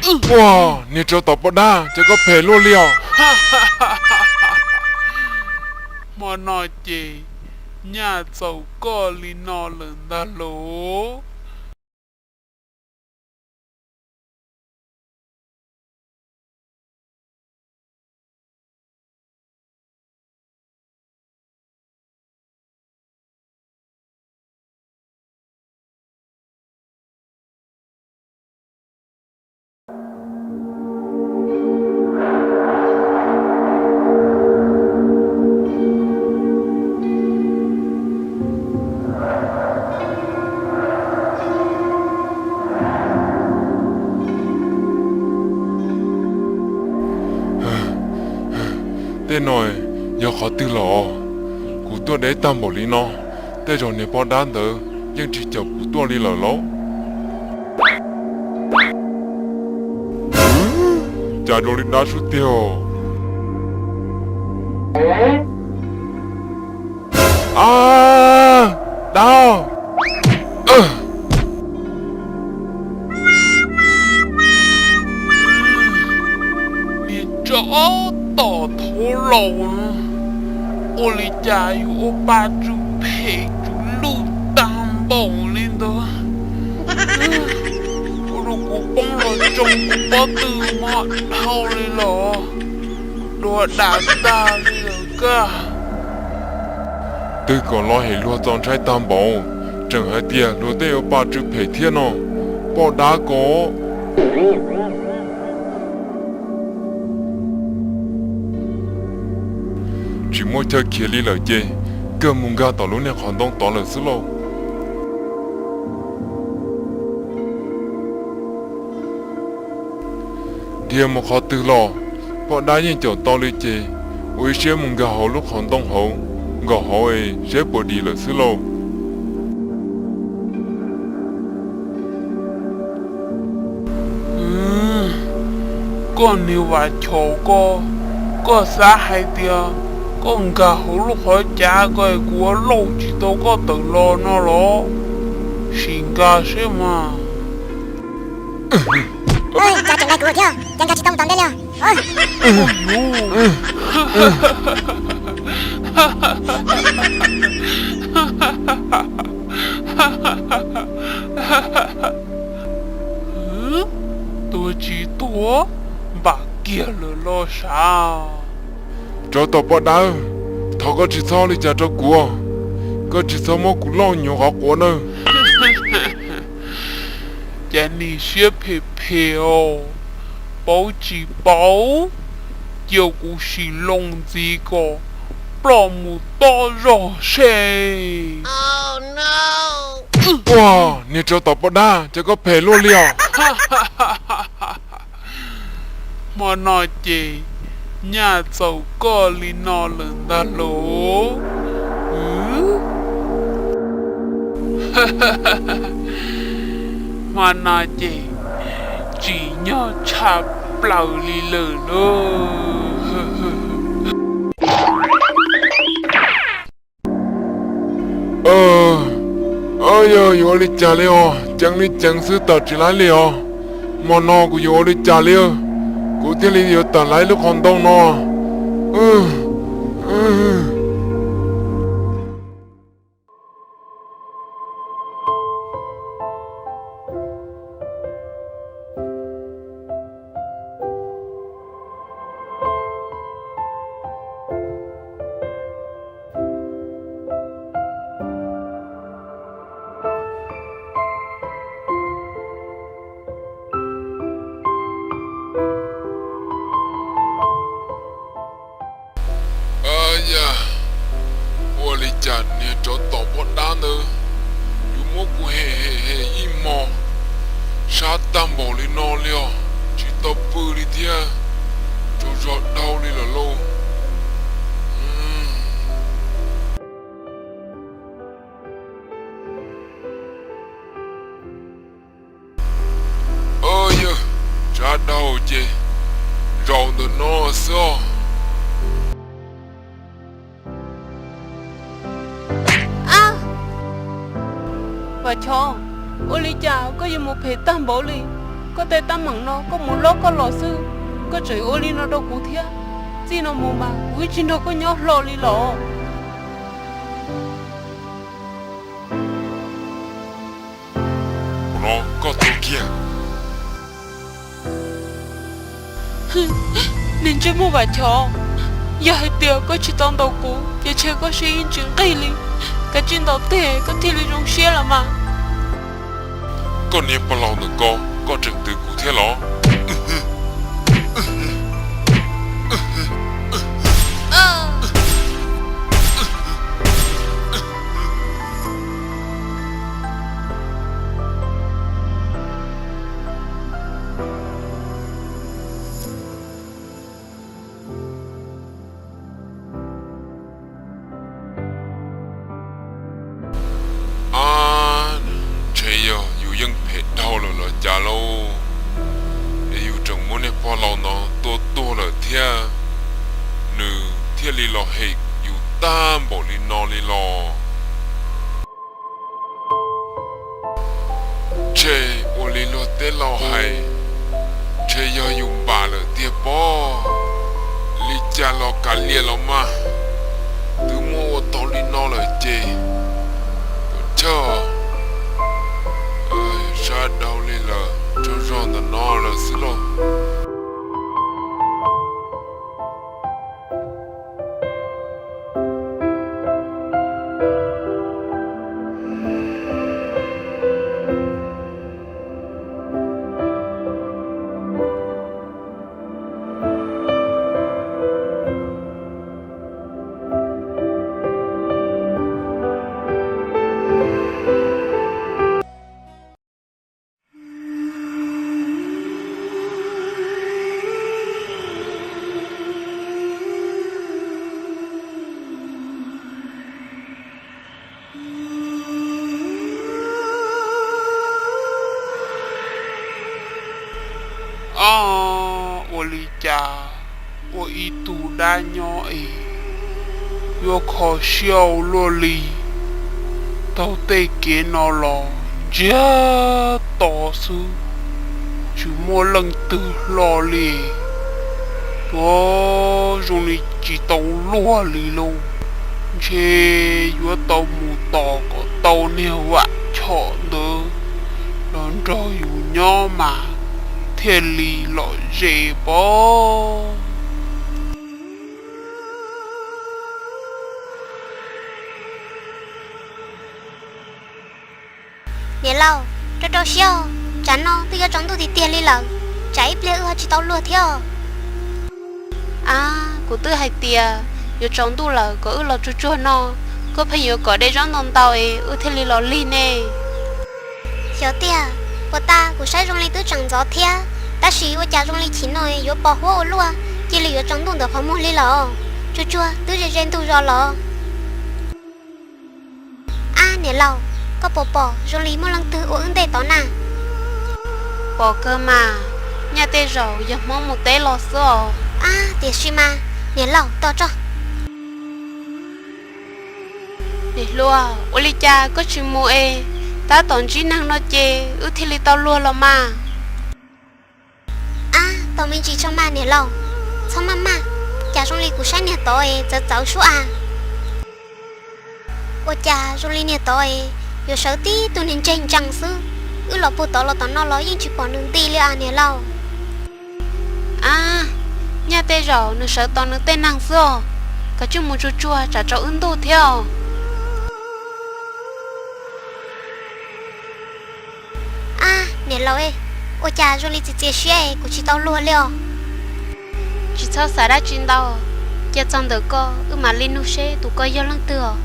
Ua, niag tsov tom poj dab, cas koj phem luaj li os? Hmo no ces nyaj txaus koj li no lawm ntag lauj. Tej no yog qhov twg los? Kuv tuaj deb tag npaum li no, tej zaum niag poj dab ntawd yeej tsis caum kuv tuaj li lawm lauj. Cas zoo li dab sub tiag. A, dab. Niag tsov tom thauv laus no, ua li cas yuav ua pa tsw phem tsw luj tag npaum li ntawd. Ua rau kuv poob los tsoo kuv pob tw mob dhau li los, dua dam tag li lawm kag. Twb kom los hem luag txaus ntshai tag npaum, tseem hais tias luag tej ua pa tsw phem thiab no, poj dab ko. Tsis muaj chaw khiav li lawm ces kawg mus nkag tom lub niag qhov ntoo tod lawm xwb lauj. Dhia mus qhov twg los, poj dab yeej caum tau li ces ua ib siab mus nkag hauv lub qhov ntoo hauv, nkaum hauv es saib puas dim lawm xwb lauj. Koj niag Vam Chov ko, koj xav hais tias koj nkag hauv lub qhov cav ko kuv ua lauj tsis tau koj tawm los no los? Sim nkag seb mas. Cas tseem nqa kuv thiab, cas nkag tsis tau mus tom ntej li os? Tuag tsis tuag, npam kiag lawm los sav. Tsov tom poj dab, thov koj tsis txhob li cas rau kuv, koj tsis txhob muab kuv lauj nyuv qhov quav nawb. Cas nim siab phem phem os, paub tsis paub, cia kuv sim loo ntxiv kom ploj mus tob zog seb. Ua, niag tsov tom poj dab, cas koj phem luaj li os? Hmo no ces nyaj txaus koj li no lawm ntag lauj. Hmo no ces tsim nyog tshaj plaws li lawm lauj. Yog yuav ua li cas li os, ceev li ceev xwb tawm tsis laib li os. Hmo no kuv yuav ua li cas li, kuv thiaj li yuav tawm laib lub qhov ntoo no. Yam, ua li cas niag tsov tom poj dab ntawd yuav muab kuv hem hem hem ib hmos, sab tag npaum li no li os, tsis tau pw li thiab, tsaug zog dhau li lawm lauj. Yog, tsav dhau ces zaum ntawm no xwb os. Vam Chov, ua li cas koj yuav mus phem tag npaum li? Koj tej teeb meem no koj mus lov koj los xwb, koj tseem ua li no rau kuv thiab. Txij no mus mas kuv yeej tsis nrog koj nyob hlo li los. Ua no koj tuag kiag. Niag ntsej muag Vam Chov, yog hais tias koj tsis tau ntaus kuv ces ntshe koj siab yeej tsis nqig li. Kav tsij ntaus teg koj thiaj li zoo siab los mas. Koj niag pog laus ntawm ko, koj tseem twv kuv thiab los? Ab, ntshe yog yus yeej phem dhau lawm los cas lauj, es yus tseem muab niag pog laus no tua tuag lawm thiab, nws thiaj li los hem yus tag npaum li no li los. Ntshe ua li luag teb laus hais, ntshe yog yus npam lawm tiag pob. Li cas los kav liam los mas, twb muab ua tau li no lawm ces puas chawj, sab dhau li lawm, tsaug zog ntawm no lawm xwb lauj. Ob, ua li cas ua ib tug dab nyob es yuav kho siab ua luaj li. Taug tej kev no los ntsiag to xwb, tsis muaj leej twg hlo li. Yuav zoo li tsis tau luag li lauj. Ntshe yuav tau mus tos kom tau niag Vam Chom ntawd los nrog yus nyob mas thiaj li lom zem pob. Niam laus, rau rau siab os, tsam no twb yuav tsaus ntuj tiag tiag li lawm, tsam ib pliag wb ho tsis tau luag thiab os. Ab, kuv twb hais tias yuav tsaus ntuj lawm kom wb los tsuag tsuag no, koj pheej yuav kom de zaub ntau ntau es wb thiaj li los lig ne. Xyov tiag, puas tas kuv saib zoo li twb tseem ntxov thiab, tab sis ua cas zoo li chim no yuav pos huab ua luaj, cia li yuav tsaus ntuj ntawm qhov muag li los. Tsuag tsuag twb ze ze ntug zos los. Ab niam laus, koj puas pom zoo li muaj leej twg ua wb ntej tod na? Pom kawg mas, nyaj tej zaum yog Hmoob mus teb los xwb os. Ab tiam sis mas, niam laus tos tso. Niam hluas, ua li cas koj tsis mus es tab tom ntsib neeg no ces wb thiaj li tau luag los mas. Ab, tos me ntsis tso mas niam laus, txhob maj maj, cas zoo li kuv saib niag tod es txawv txawv suab as. Ua cas zoo li niag tod es yuav sawv tib tug niag ntseg ntsees xwb, wb los puag tod los tom no los yeej tsis pom nws nti li as niam laus. Ab, nyaj tej zaum nws sawv tos nws tej neeg xwb os, kav tsij mus tsuag tsuag tsam tsaus wb ntuj thiab os. Ab niam laus, ua cas zoo li txias txias siab es kuv tsis tau luag li os. Tsis txhob xav dab tsi ntau, cia txog ntawm ko wb mam li nug seb tus ko yog leej twg os.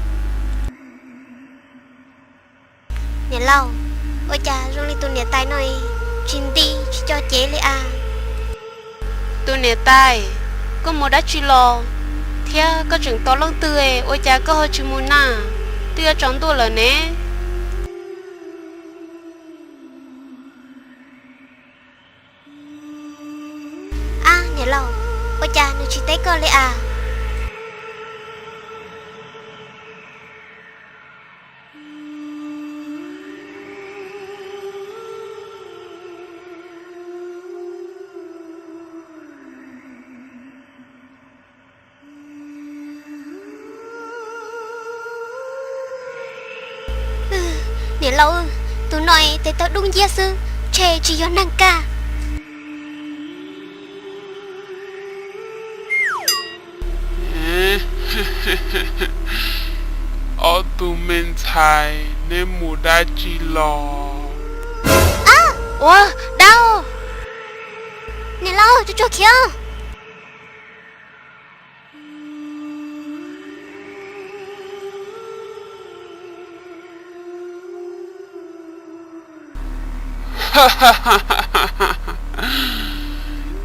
Niam laus, ua cas zoo li tus niam tais no tsis nti tsis cog cev li as? Tus niam tais, koj mus dab tsi los thiab koj tseem tos leej twg, ua cas koj ho tsis mus na? Twb yuav tsaus ntuj lawm ne. Ab niam laus, ua cas nws tsis teb koj li as? Laus, tus no tes taw dub nciab xwb, ntshe tsis yog neeg kag. Ob tug me ntxhais, neb mus dab tsi los? Ua, dab. Niam laus, tsuag tsuag khiav.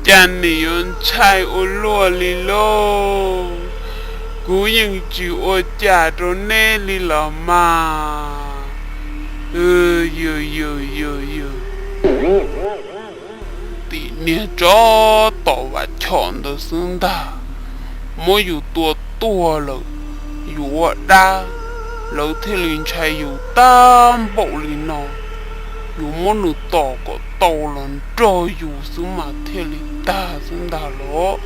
Cas nim yuav ntshai ua luaj li lauj? Kuv yeej tsis ua cas rau neb li los mas. Yws yws yws yws. Tim niag tsov tom Vam Chom ntawd xwb ntag, muab yus tua tuag lawm, yus ua dab, lawv thiaj li ntshai yus tag npaum li no. Yus muab nws tom kom tau los nrog yus xwb mas thiaj li tag xwb ntag los.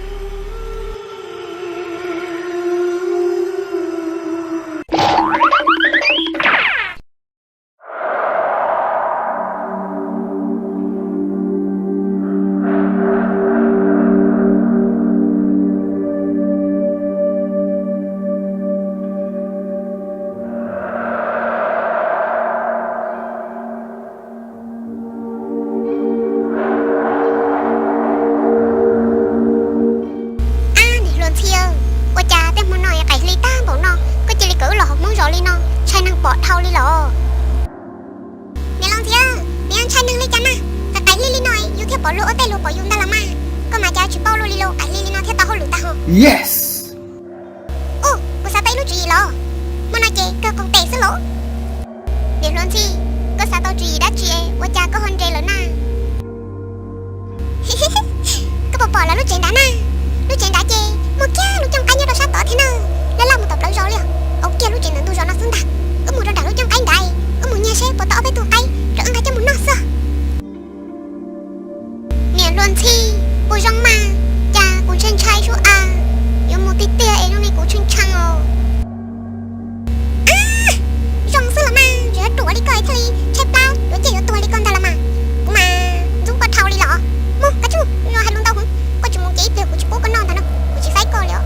Ab, niam hluas Ntxhi, ua cas tej hmo no es qaim hli tag npaum no koj cia li kawm wb los hauv Hmoob zos li no, ntshai neeg pom dhau li los? Niam laus Ntxhi, nws yuav ntshai neeg li cas na? Qaim qaim hli li no yus thiaj pom luag ua tej luag pom yus ntag los mas. Koj mas cas tsis paub luaj li los, qaim hli li no thiaj tau hauj lwm tag ho. Ub, kuv xav tau ib lub tswv yim los. Hmo no ces kawg qoos tes xwb los. Niam hluas Ntxhi, koj xav tau tswv yim dab tsi es ua cas koj ho nres lawm na? Koj puas pom lawv lub tsev nrad na? Lub tsev nrad ces muaj kiag lub cooj qaib nyob rau sab tod thiab na. Laj laj mus tom plawv zos li os. Au, kiag lub tsev ntawm ntug zos no xwb ntag. Wb mus rau nram lub cooj qaib nrad, wb mus nyiag seb puas tau ob peb tug qaib rau wb nqa coj mus noj xwb. Niam hluas Ntxhi, puas zoo mas? Cas kuv ntshai ntshai sub a, yuav mus tiag tiag es zoo li kuv tshee tshee os. Zoo xwb los mas, tseem yuav ruam li koj thiaj li tshaib plab, yuav ciaj yuav tuag li koj ntag los mas. Kuv mas ntxub koj dhau li los. Mus, koj tsis mus, hais lus ntau heev, koj tsis mus ces ib pliag kuv tsis pub koj noj ntag no, kuv tsis faib koj li os.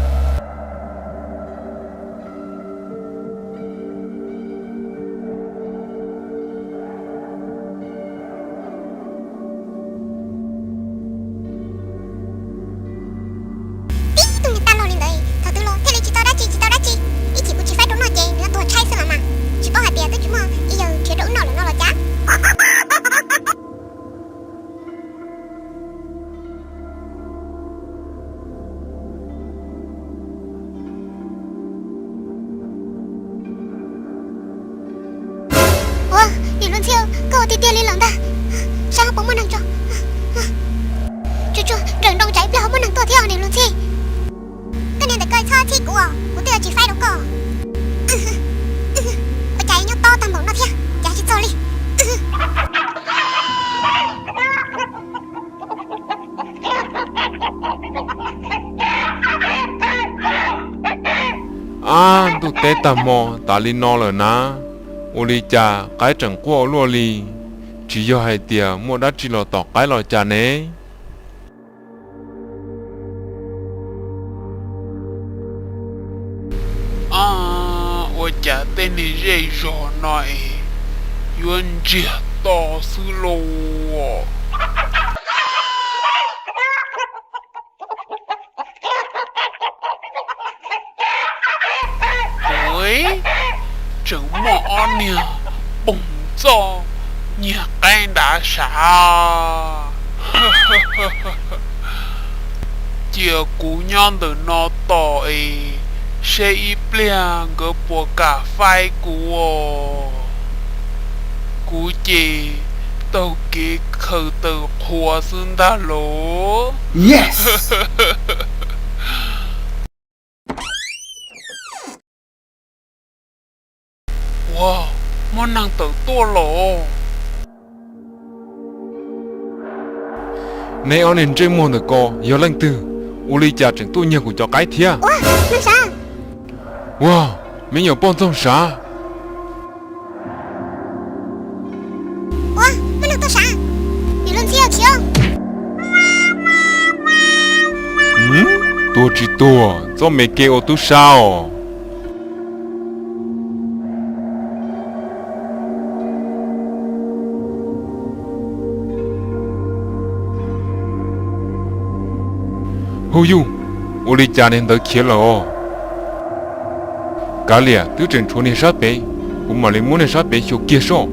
Tib tug niag tag log li ntawd, thaum twg los thiaj li tsis tau dab tsi tsis tau dab tsi. Ib chim kuv tsis faib rau noj ces nws yuav tuag tshaib xwb los mas. Tsis paub hais tias twb tsis muaj ib yawg nrhiav rau wb noj lawm no los cas. Ua, niam hluas Ntxhi, koj ua tiag tiag li lawm ntag. Saib puas muaj neeg tso. Tsuag tsuag, nrawm nroos tsam ib pliag ho muaj neeg tuaj thiab niam hluas Ntxhi. Koj niag ntawm koj txhob txhib kuv os, kuv twb yuav tsis faib rau koj. Ua cas nyob tob tag npaum no thiab, cas tsis txog li. Ab, ntuj teb tag hmo tas li no lawm na, ua li cas qaib tseem quaj ua luaj li? Tsis yog hais tias muaj dab tsi los tom qaib los cas ne? Ab, ua cas tej niag zej zog no es yuav ntsiag to xwb lauj? Ua, tseem muaj ob niag poog txoj nyiag qaib nrad sav. Cia kuv nyob ntawm no tos es seb ib pliag nkawd puas kam faib kuv os. Kuv ces taug kev khaws taws qhua xwb ntag lauj. Ua, muaj neeg tawm tuaj los. Neb ob niag ntsej muag ntawm ko yog leej twg? Ua li cas tseem tuaj nyiag kuv cov qaib thiab? Ua, me nyuam poj ntxoog sav. Tsis tuag, txob me ke ua tub sab os. Hwj yuj, ua li cas niag ntawd khiav lawm os? Kav liam, twb tseem tshuav niag sab pem, kuv mam li muab niag sab pem xyuas kiag soj.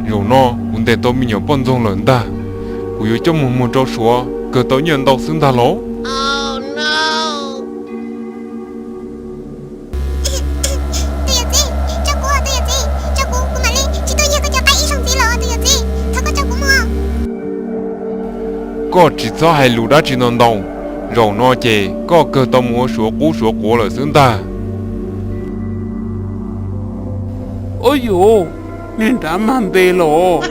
Zaum no kuv ntes tau me nyuam poj ntxoog lawm ntag. Kuv yuav coj mus muag rau Suav kawg tau nyiaj ntau xwb ntag lauj. Koj tsis txhob hais lus dab tsi ntau ntau, zaum no ces koj kawg tau mus ua Suav qub Suav quav lawm xwb ntag. Ub yuv, niag nrad mag ntes los.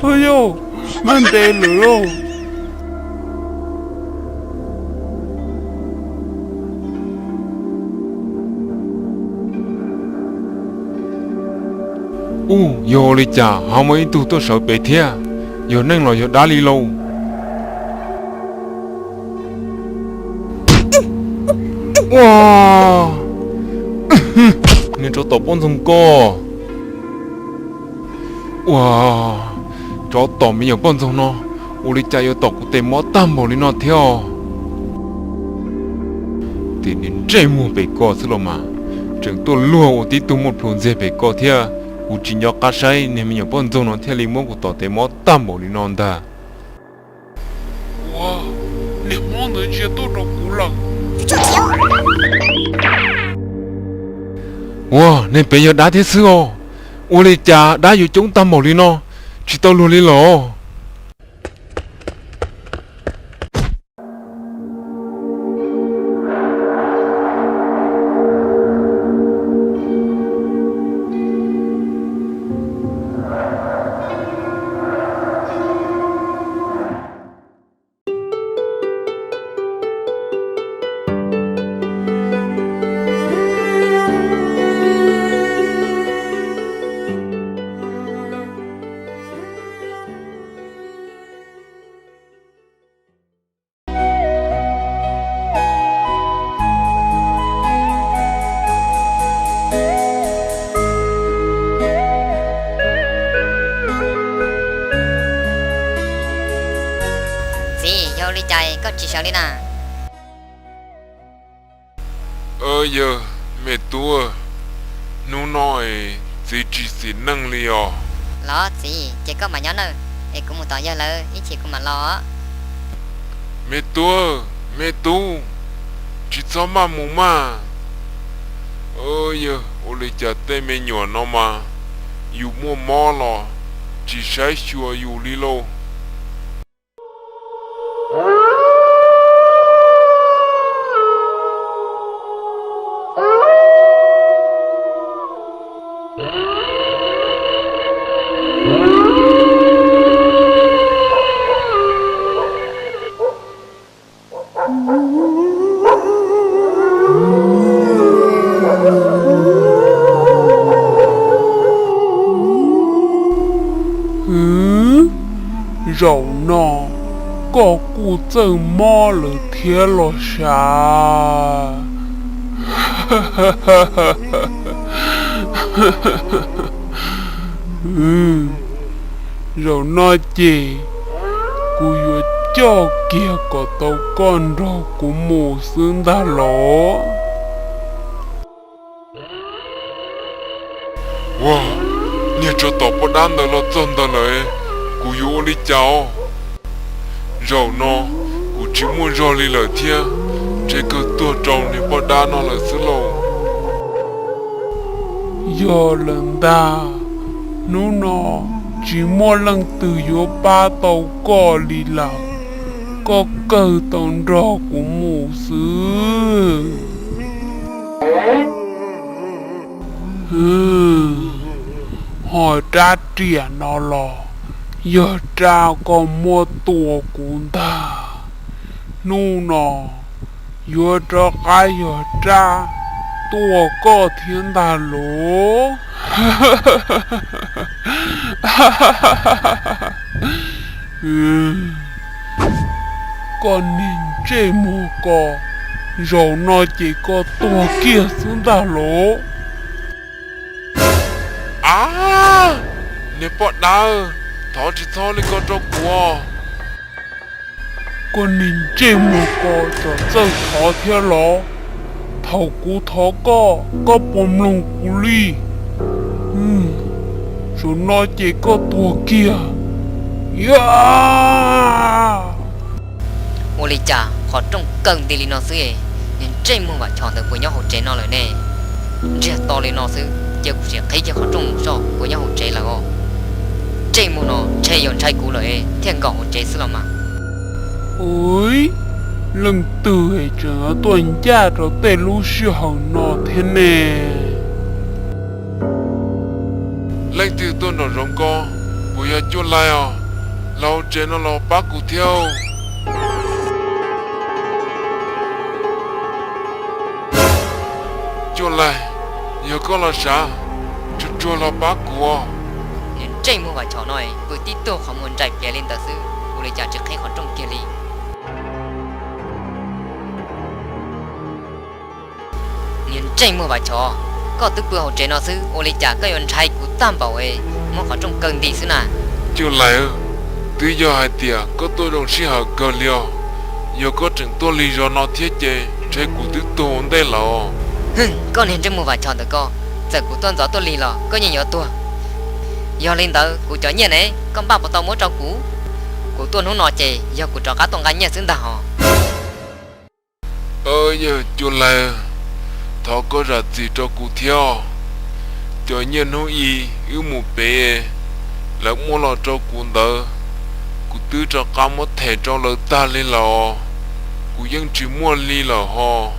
Ub yuv, mag ntes lawm lauj. Ub, yog ua li cas ho muaj ib tug tuaj sawv pem thiab? Yog neeg los yog dab li lauj? Ua, niag tsov tom poj ntxoog ko. Ua, tsov tom me nyuam poj ntxoog no, ua li cas yuav tom kuv tes mob tag npaum li no thiab os? Tim niag ntsej muag pem ko xwb los mas, tseem tuaj luag ua tib tug muaj plhus ntxiag pem ko thiab. Kuv tsis nco qab saib niag me nyuam poj ntxoog no thiaj li muab kuv tom tes mob tag npaum li no ntag. Ua, niag hmoob ntawd ntsia tuaj rau kuv lawm. Ua, niag pem yog dab thiab xwb os. Ua li cas dab yuav coob tag npaum li no, tsis tau luag li los? Txiv, yog li cas koj tsis sawv li na? Yawg, me tub, hnub no es txiv tsis xis neej li os. Los txiv, ces koj mam nyob nawj, es kuv mus tom yawg lawv ib chim kuv mam los. Me tub, me tub, tsis txhob maj mus maj. Yawg, ua li cas tej me nyuam no mas yus muaj mob los tsis saib xyuas yus li lauj? Zaum no koj kuj txawj mob lawm thiab los sav? Zaum no ces kuv yuav coj kiag kom tau koj nrog kuv mus xwb ntag los. Ua, niag tsov tom poj dab ntawd los txog ntawd lawm, kuv yuav ua li cas os? Zaum no kuv tsis muaj zog li lawm thiab, ntshe kawg tuag rau niag poj dab no lawm xwb lauj. Yog lawm ntag, hnub no tsis muaj leej twg yuav pab tau koj li lawm, koj kawg tau nrog kuv mus xwb. Ho rab riam no los yog rab koj muab tua kuv ntag. Hnub no yuav rov qab yog rab tuaj koj thiab ntag los? Koj niag ntsej muag ko, zaum no ces koj tuag kiag xwb ntag los. Ab, niag poj dawb, thov tsis txhob li ko rau kuv. Koj niag ntsej muag ko, txawm txawj thov thiab los? Thaum kuv thov koj, koj puas mloog kuv li? Zaum no ces koj tuag kiag. Ua li cas qhov rooj kaw nti li no xwb, niag ntsej muag Vam Chom ntawd puas nyob hauv tsev no lawm ne? Ntsiag to li no xwb, cia kuv sim qhib kiag qhov rooj mus soj puas nyob hauv tsev lawm os. Ntsej muag no ntshe yog ntshai kuv lawm thiaj nkaum hauv tsev xwb los mas. Ui, leej twg tseem yuav tuaj ncaj rau tej lub sij hawm no thiab ne? Leej twg tuaj nraum zoov ko? Puas yog Cuaj Laig os? Los hauv tsev no los pab kuv thiab. Cuaj Laig, yog koj los sav, tsuag tsuag los pab kuv. Niag ntsej muag Vam Chom no, pw tib tug qhov muag nraim pliav li ntawd xwb, ua li cas tsis qhib qhov rooj kiag li. Niag ntsej muag Vam Chom, koj twb pw hauv tsev no xwb, ua li cas koj yuav ntshai kuv tag npaum es muab qhov rooj kaw nti xwb na? Cuaj Laig, twb yog hais tias koj tuaj zoo sij hawm kawg li os. Yog koj tseem tuaj lig zog no thiab ces ntshe kuv twb tuag ua ntej lawm os. Hwj, koj niag ntsej muag Vam Chom ntawm koj, txawm kuv tuaj ntxov tuaj lig los koj yeej yuav tuag. Yog li ntawd kuv cov nyiaj ne, koj npaj puas tau muab rau kuv? Kuv tuaj hnub no ces yog kuv rov qab tuaj nqa nyiaj xwb ntag hos. Yawg Cuaj Laig, thov koj zam txim rau kuv thiab os. Cov nyiaj hnub i wb mus pem, lawv muab los rau kuv ntawd, kuv twb rov qab muab them rau lawv tag li lawm os. Kuv yeej tsis muaj li lawm hos.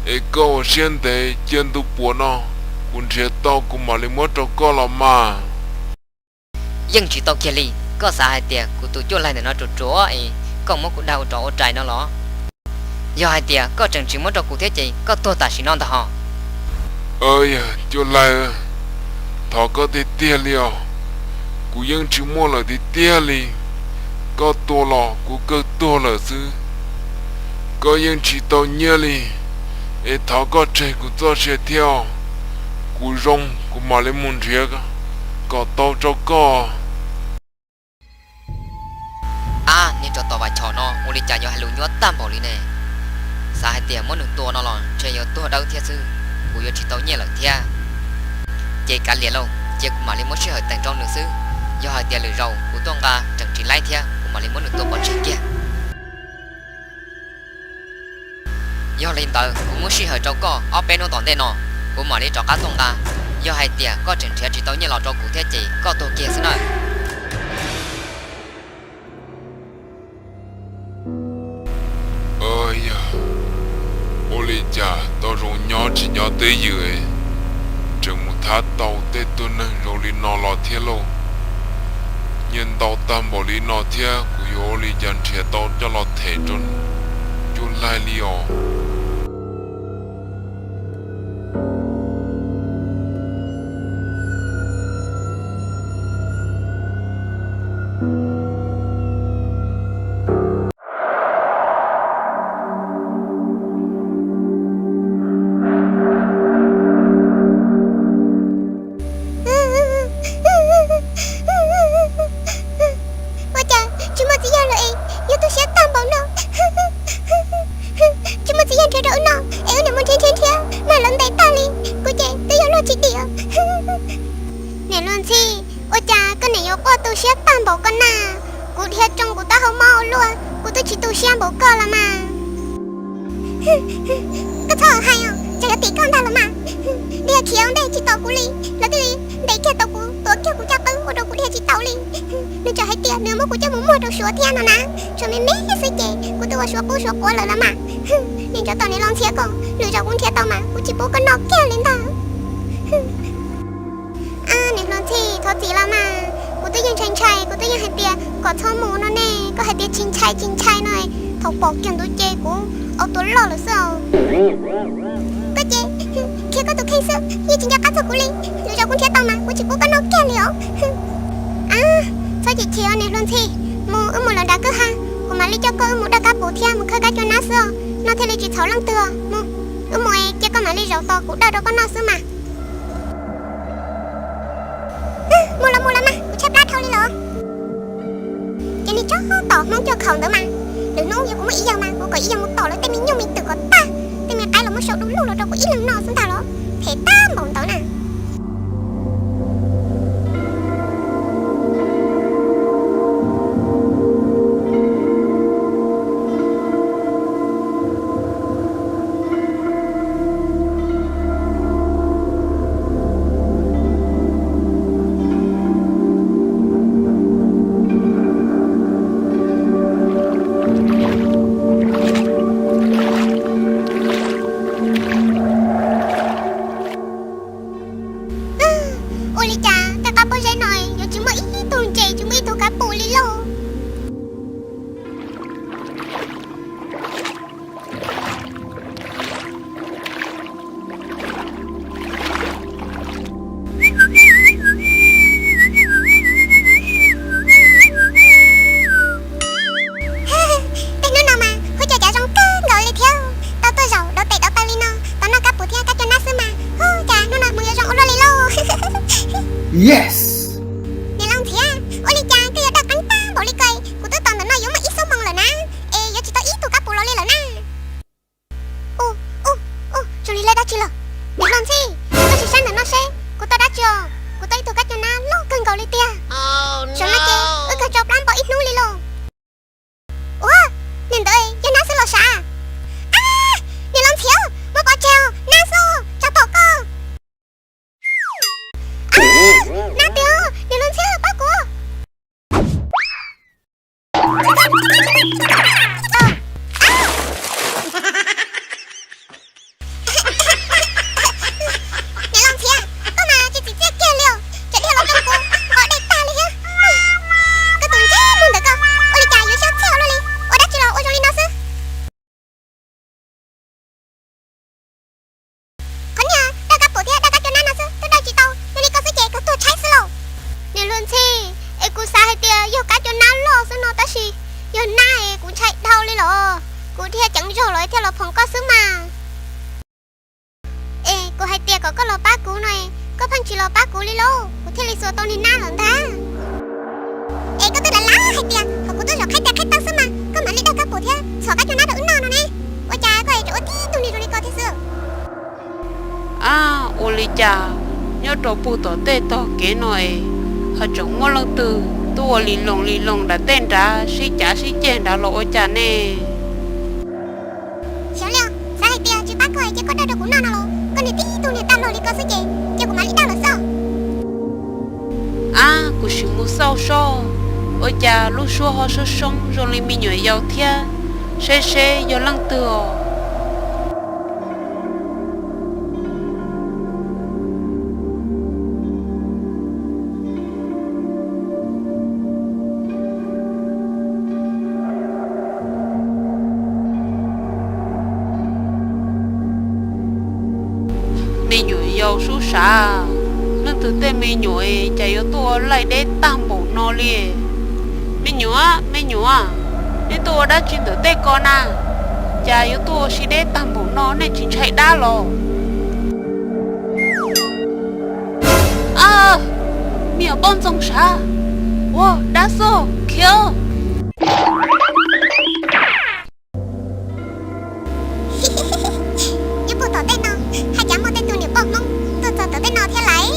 Es koj ua siab ntev, cia ntu puav no kuv nrhiav tau kuv mam li muab rau koj los mas. Yeej tsis tau kiag li. Koj xav hais tias kuv tus Cuaj Laig ntawm no ruam ruam es koj muab kuv dag ua rov ua rais no los? Yog hais tias koj tseem tsis muab rau kuv thiab ces koj tuag tam sim no ntag hos. Yawg Cuaj Laig, thov koj tiag tiag li os. Kuv yeej tsis muaj lawm tiag tiag li. Koj tua los kuv kawg tuag lawm xwb. Koj yeej tsis tau nyiaj li, es thov koj tseg kuv txoj sia thiab os. Kuv zoo kuv mam li mus nrhiav kom tau rau koj. Ab, niag tsov tom Vam Chom no ua li cas yuav hais lus nyuab tag npaum li ne? Xav hais tias muab nws tua no los ntshe yuav tuag dawb thiab xwb, kuv yuav tsis tau nyiaj lawm thiab. Ces kav liam lauj, cia kuv mam li muab sij hawm teem rau nws xwb. Yog hais tias lwm zaus kuv tuaj nqa tseem tsis laib thiab, kuv mam li muab nws tua pov tseg kiag. Yog li ntawd kuv muab sij hawm rau koj ob peb hnub tom ntej no, kuv mam li rov qab tuaj nqa. Yog hais tias koj tseem nrhiav tsis tau nyiaj los rau kuv thiab ces koj tuag kiag xwb na. Yog, ua li cas tau zoo nyob tsis nyob twj ywm, tseem mus thab tau tej tug neeg zoo li no los thiab lauj. Nyiaj ntau tag npaum li no thiab kuv yuav ua li cas nrhiav tau coj los them rau Cuaj Laig li os. Ua cas tsis muaj txiv yawg lawm es yuav tu siab tag npaum no? Tsis muaj txiv yawg nrhiav rau wb noj es wb niam mus nrhiav nrhiav nrhiav mas lawv ntes tag li, kuv ces twb yuav luag tsis dim. Niam Luag Ntxhi, ua cas koj niam yuav quaj tu siab tag npaum ko na? Kuv dhia tsoo kuv taub hau mob ua luaj, kuv twb tsis tu siab npaum koj los mas. Koj txhob hais os, tsam yuav tim koj ntag los mas. Dhia khiav ua ntej tsis tos kuv li, lawv thiaj li ntes kiag tau kuv, tuav kiag kuv caj qwb ua rau kuv dhia tsis tau li. Nws tseem hais tias nws muab kuv coj mus muag rau Suav thiab no na. Suav me me xwb ces kuv twb ua Suav qub Suav quav lawm los mas. Niag tsov tom niam Luag Ntxhi ko, lwm zaus kuv nrhiav tau mas kuv tsis pub koj noj kiag li ntag. Niam Luag Ntxhi, thov txim los mas, kuv twb yeej ntshai ntshai, kuv twb yeej hais tias kom txhob mus no ne, koj hais tias tsis ntshai tsis ntshai no, Thaum pom kiag ntawd ces kuv ua tua loj lawm xwb os. Koj ces khiav koj tus kheej xwb, yeej tsis nco qab txog kuv li. Lwm zaus kuv nrhiav tau mas kuv tsis pub koj noj kiag li os. Txhob chim chim os niam hluas ntxhi, mus wb mus lawm nram kwj ha, kuv mam li coj koj wb mus daj kab pum thiab mus khawb kab cua nab xwb os, no thiaj li tsis txhaum leej twg os. Mus, wb mus es cia koj mam li zaum tos kuv daj rau koj noj xwb mas. Mus los mus los mas, kuv tshaib plab dhau li los. Ces niag tsov tom Hmoob cuaj khaum ntawd mas, lwm hnub yog kuv muaj ib yawg mas kuv kom ib yawg mus tom lawv tej me nyuj me twm kom tag, tej me qaib los muab sau du lug los rau kuv ib leeg noj xwb ntag los, phem tag npaum ntawd na. Ua li cas tej qab pob zeb no yuav tsis muaj ib tug ntses tsis muaj ib tug kab pum li lauj? Tej hnub no mas hu cov cav zoo kawg nkaus li thiab, tau tuaj zaum dau tes dau taw li no, tau noj kab pum thiab kab cua nab xwb mas hu cas hnub no hmoov yuav zoo ua luaj li lauj. Yes. Niam laus ntxhiav, ua li cas koj yuav daj qeeb tag npaum li ko? Kuv twb tos ntawm no yuav muaj ib xuab moos lawm na, es yuav tsis tau ib tug kab pum los li lawm na. Ub, ub, ub, zoo li lawv dab tsi los? Niam laus ntxhiav, koj sim saib ntawm no seb kuv tau dab tsi os, kuv tau ib tug kab cua nab loj kawg nkaus li tiag. Zaum no ces wb kawg tso plab npo ib hnub li lauj. Ua, niag ntawd yog nab xwb los sav? Ab, niam laus ntxhiav, muab pov tseg os, nab xwb, tsov tom koj. Ab, nab tiag, niam laus ntxhiav pab kuv. Niam laus ntxhiav, koj mas tsis txim txiaj kiag li os, tseem dhia los rau kuv, qos dej tag li thiab. Koj tus ntsej muag ntawm koj, ua li cas yuav xyob txhiaj ua luaj li, ua dab tsi los ua zoo li no xwb? Qhov niag daj kab pum thiab daj kab cua nab no xwb twb daj tsis tau, zoo li koj xwb ces kawg tuag tshaib xwb lauj. Niam hluas ntxhiv, es kuv xav hais tias yog kab cua nab loj xwb no tab sis yog nab es kuv ntshai dhau li los, kuv dhia ceev zog los thiaj los phoom koj xwb mas. Es kuv hais tias kom koj los pab kuv no, koj pheej tsis los pab kuv li lauj, kuv thiaj li xuas tau niag nab lawm ntag. Es koj twb lav lav hais tias kom kuv tuaj zaum qhaib tes qhaib taw xwb mas koj mam li daj kab pum thiab txhom kab cua nab rau wb noj no ne. Ua cas koj es tseem ua tib tug niag zoo li ko thiab xwb? Ab, ua li cas nyob rau puag tom tej tog kev no es ho tseem muaj leej twg tuaj ua li loo li loo nram tej nrad sib cav sib ceg nrad los ua cas ne? Xyov li os, xav hais tias tsis pab koj ces koj daj rau kuv noj no los koj niag tib tug niag tag log li koj xwb ces cia kuv mam li daj lawm xwb. Ab, kuv sim mus xauj soj, ua cas lub suab ho soob soob zoo li me nyuam yaus thiab, seb seb yog leej twg os. Me nyuam yaus sub sav, leej twg tej me nyuam cas yuav tuaj ua laij deb tag npaum no li? Me nyuam, me nyuam, nej tuaj ua dab tsi ntawm tej ko na? Cas yuav tuaj ua si deb tag npaum no, nej tsis ntshai dab los? Me nyuam poj ntxoog sav, ua dab xwb khiav. Nyob puag tom tej no, haj cav muaj tej tug niam poj Hmoob tuaj txog tom tej no thiab lais.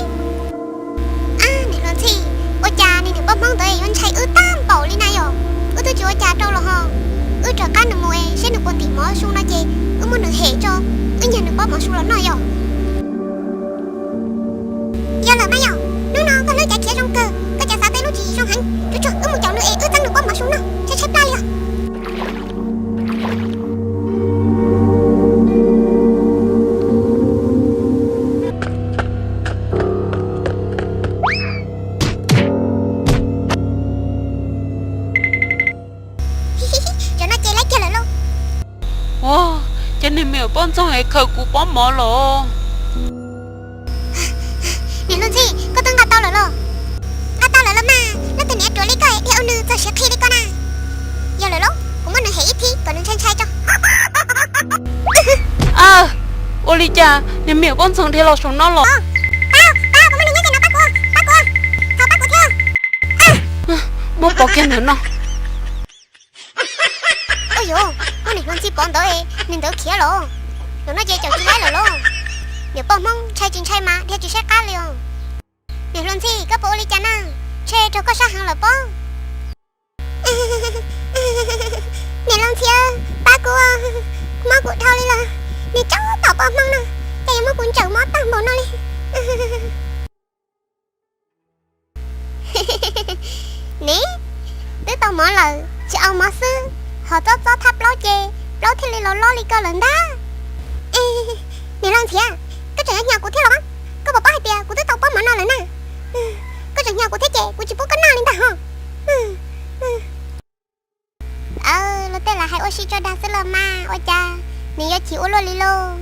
Ab, niam hluas ntxhi, ua cas niag niam poj Hmoob ntawd yuav ntshai wb tag npaum li na yom? Wb twb tsis ua cas rau los ho. Wb rov qab nws mus es seb nws puas ntim mov su no ces wb muab nws hem tso, wb nyiag nws pob mov su los noj yom. Yog lawm mas yom, hnub no koj hlub cav khiav zoo kawg, koj cav xav tej lub tswv yim zoo heev, tsuag tsuag wb mus caum nws es wb txeeb nws pob mov su noj, tshaib tshaib plab li os. Ua, cas niag me nyuam poj ntxoog es khaws kuv pob mov los? Niam hluas ntxhi, koj twb nqa tau lawm los? Nqa tau lawm los mas, leej twg niam ruam li koj dhia ua nws txog siav qhi li koj na. Yog lawm lauj, kuv muab nws hem ib thib kom nws ntshai ntshai tso. Ua li cas niag me nyuam poj ntxoog dhia los saum no los? Pab, pab, kuv muab nws nyob ze no, pab kuv, pab kuv, thov pab kuv thiab. Muab pov kiag ntawm no. Ua yuav, muab niam hluas ntxhi pov ntawd es nws ntawd khiav los. Zaum no ces caum tsis laib lawm lauj. Niam poj Hmoob ntshai tsis ntshai mas dhia tsis saib qab li os. Niam hluas ntxhi, koj puas ua li cas na? Ntshe raug koj sab heev lawm pob. Niam hluas ntxhi, pab kuv, mob kuv dhau li los. Nws tsaug tom poj Hmoob no, ces yuav muab kuv ntsawm mob tag npaum no li. Ne, twb tau mov lawm tsis au mov xwb, ho txob txob thab plaub ces plaub thiaj li los loj li ko lawm ntag. Niam hluas ntxhi, koj tseem yuav hnyos kuv thiab los? Koj puas paub hais tias kuv twb tau pob mov no lawm na? Koj tseem hnyos kuv thiab ces kuv tsis pub koj noj li ntag ho. Luag tej laus hais ua si tso dag xwb los mas, ua cas nws yuav chim ua luaj li lauj?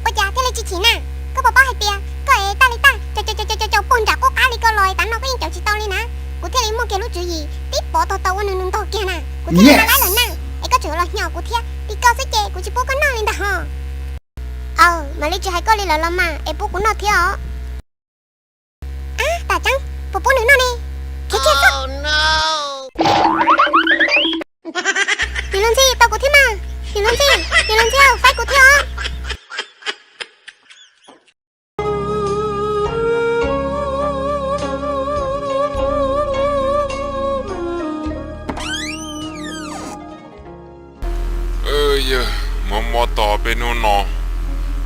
Ua cas thiaj li tsis chim na? Koj puas paub hais tias koj es tag li tag caum caum caum caum caum puag nram qub qab li koj los es tav no koj yeej caum tsis tau li na. Kuv thiaj li muaj kiag lub tswv yim tib pov tog tau ua nws nws ntog kiag na, kuv thiaj li tau laib lawm na. Es koj tseem los hnyos kuv thiab, li koj xwb ces kuv tsis pub koj noj li ntag ho. Aw, mam li tsis hais koj li lawm los mas es pub kuv noj thiab os. Ab, tam tseeb, puas pub nws noj ne? Khiav kiag xwb. Niam hluas ntxhi, tau kuv thiab mas. Niam hluas ntxhi, niam hluas ntxhi, faib kuv thiab os. Yawg, mob mob tos peb hnub no,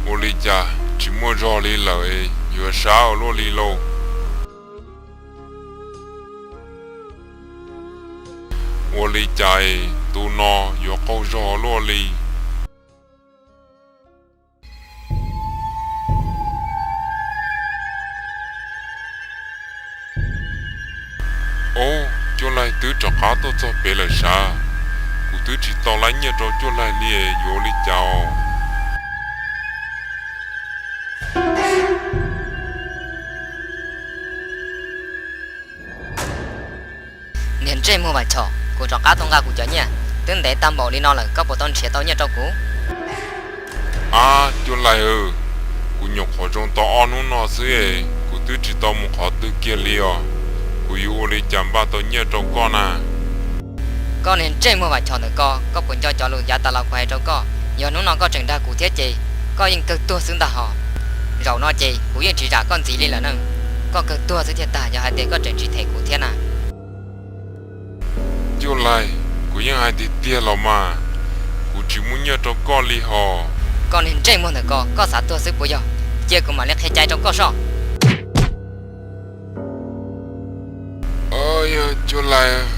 ua li cas tsis muaj zog li lawm, yuav sab ua luaj li lauj. Ua li cas tus no yuav qaug zog luaj li? Ob, Cuaj Laig twb rov qab tuaj txog pem lawm sav. Kuv twb tsis tau laib nyiaj rau Cuaj Laig li, yuav ua li cas os? Niag ntsej muag Vam Chom, kuv rov qab tuaj nqa kuv cov nyiaj, twb ntev tag npaum li no lawm koj puas tau nrhiav tau nyiaj rau kuv? Ab, Cuaj Laig, kuv nyuam qhuav zoo tau ob hnub no xwb es kuv twb tsis tau mus qhov twg kiag li os. Kuv yuav ua li cas npaj tau nyiaj rau koj na? Koj niag ntsej muag Vam Chom ntawm ko, koj puas nco cov lus yav tas los kuv hais rau koj? Yog hnub no koj tseem dag kuv thiab ces koj yeej kawg tuag xwb ntag hos. Zaum no ces kuv yeej tsis zam koj ntxiv li lawm na. Koj kawg tuag xwb thiaj tag yog hais tias koj tseem tsis them kuv thiab na. Cuaj Laig, kuv yeej hais tiag tiag los mas, kuv tsis muaj nyiaj rau koj li hos. Koj niag ntsej muag ntawm ko, koj xav tuag xwb puas yog? Cia kuv mam li qhia cai rau koj soj. Yog Cuaj Laig,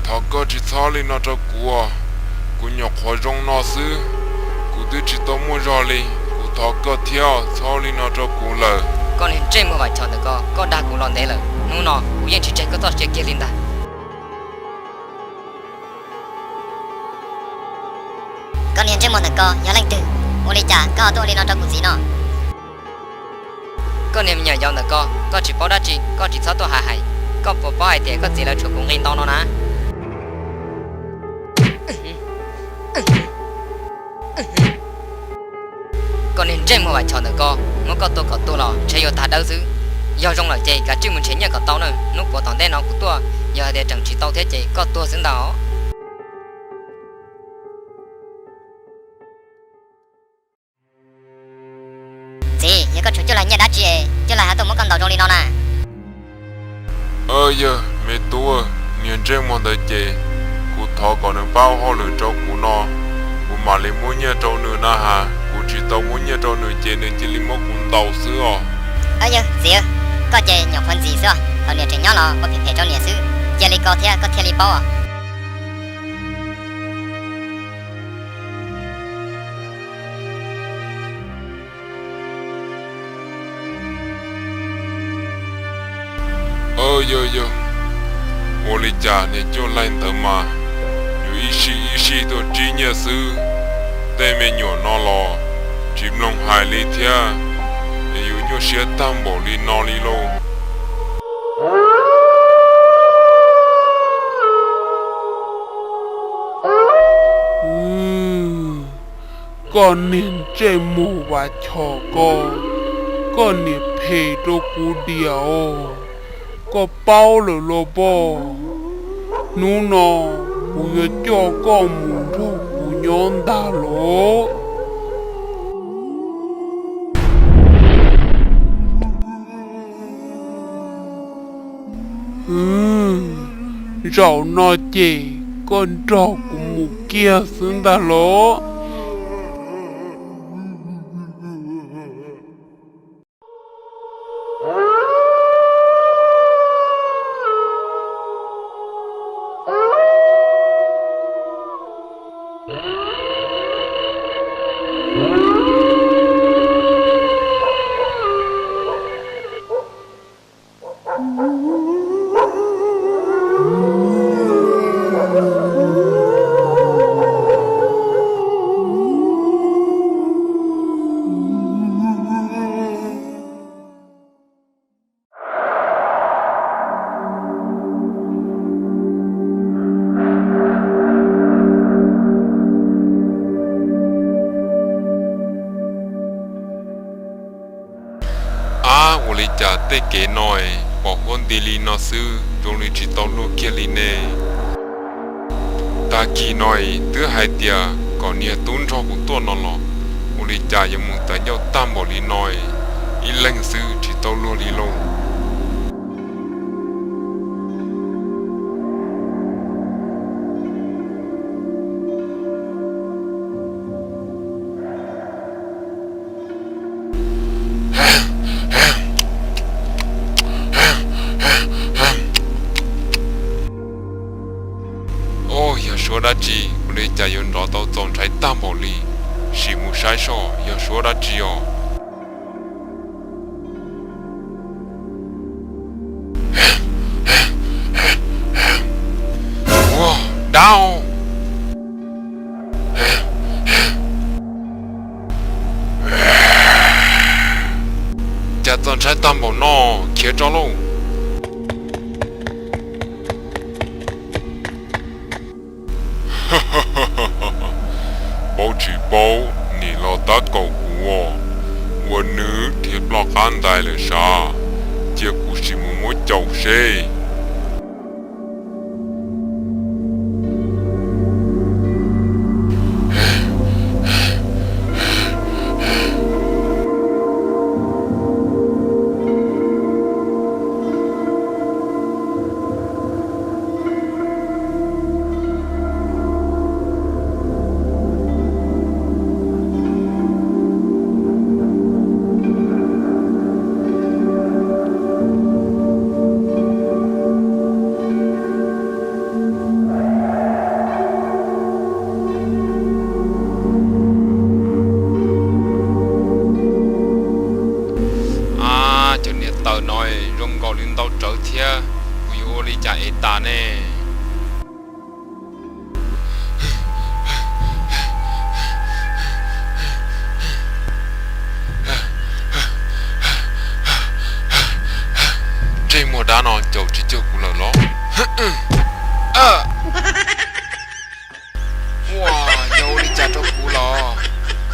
thov koj tsis txhob li no rau kuv os. Kuv nyuam qhuav zoo no xwb, kuv twb tsis tau muaj zog li. Kuv thov koj thiab, txhob li no rau kuv lawm. Koj niag ntsej muag Vam Chom ntawm ko, koj dag kuv los ntev lawm, hnub no kuv yeej tsis tseg koj txoj sia kiag li ntag. Koj niag ntsej muag ntawm ko yog leej twg? Ua li cas koj ho tuaj ua li no rau kuv txiv no? Koj niag me nyuam yaus ntawm ko, koj tsis paub dab tsi koj tsis txhob tuaj hais hais. Koj puas paub hais tias koj txiv lawv tshuav kuv nqi ntau no na? Koj niag ntsej muag Vam Chom ntawm ko, muab koj tua kom tuag los ntshe yuav tag dawb xwb. Yog zoo lawm ces kav tsij mus nrhiav nyiaj kom tau na, hnub puav tom ntej no kuv tuaj, yog hais tias tseem tsis tau thiab ces koj tuag xwb ntag os. Txiv, yog koj tshuav Cuaj Laig nyiaj dab tsi, Cuaj Laig ho tuaj muab koj ntaus zoo li no na? Yog me tub, niag ntsej muag ntawd ces kuv thov kom nws pab ua hauj lwm rau kuv no, kuv mam li muab nyiaj rau nws na has. Kuv tsis tau muab nyiaj rau nws ces nws cia li muab kuv ntaus xwb os. Yog txiv, koj ces nyuam qhuav ntxim xwb os, thaum niam tseem nyob los ua phem phem rau niam xwb. Cia li ko thiab koj thiaj li paub os. Yog yog, ua li cas niag Cuaj Laig ntawd mas yuav ib sij ib sij tuaj rib nyiaj xwb. Tej me nyuam no los tsis mloog hais li thiab, es yuav nyuaj siab tag npaum li no li lauj. Koj niag ntsej muag Vam Chom ko, koj niag phem rau kuv diam os. Koj paub lawm los poj, hnub no kuv yuav coj koj mus nrog kuv nyob ntag los. Zaum no ces koj nrog kuv mus kiag xwb ntag los. Ab, ua li cas tej kev no es pom huab nti li no xwb, zoo li tsis tau luag kiag li ne? Tag kis no es twb hais tias kom niag tub nrog kuv tuaj no los, ua li cas yuav mus tawv ncauj tag npaum li no es, ib leeg xwb tsis tau luag li lauj. Oj, yog suab dab tsi ua li cas yuav nrov tau txaus ntshai tag npaum li? Sim mus saib soj yog suab dab tsi os. Ua, dab os! Cas txaus ntshai tag npaum no, khiav tso lauj! Paub tsis paub, nim los tab kaum kuv os, ua nws dhia ploj qab ntais lawm sav, cia kuv sim mus muab caum seb. Ab, cov niag taws no zoo nkaus li ntau rawv thiab, kuv yuav ua li cas ev tas ne? Ntsej muag dab no caum tsis cuag kuv lawm los? Ua, yog ua li cas rau kuv los?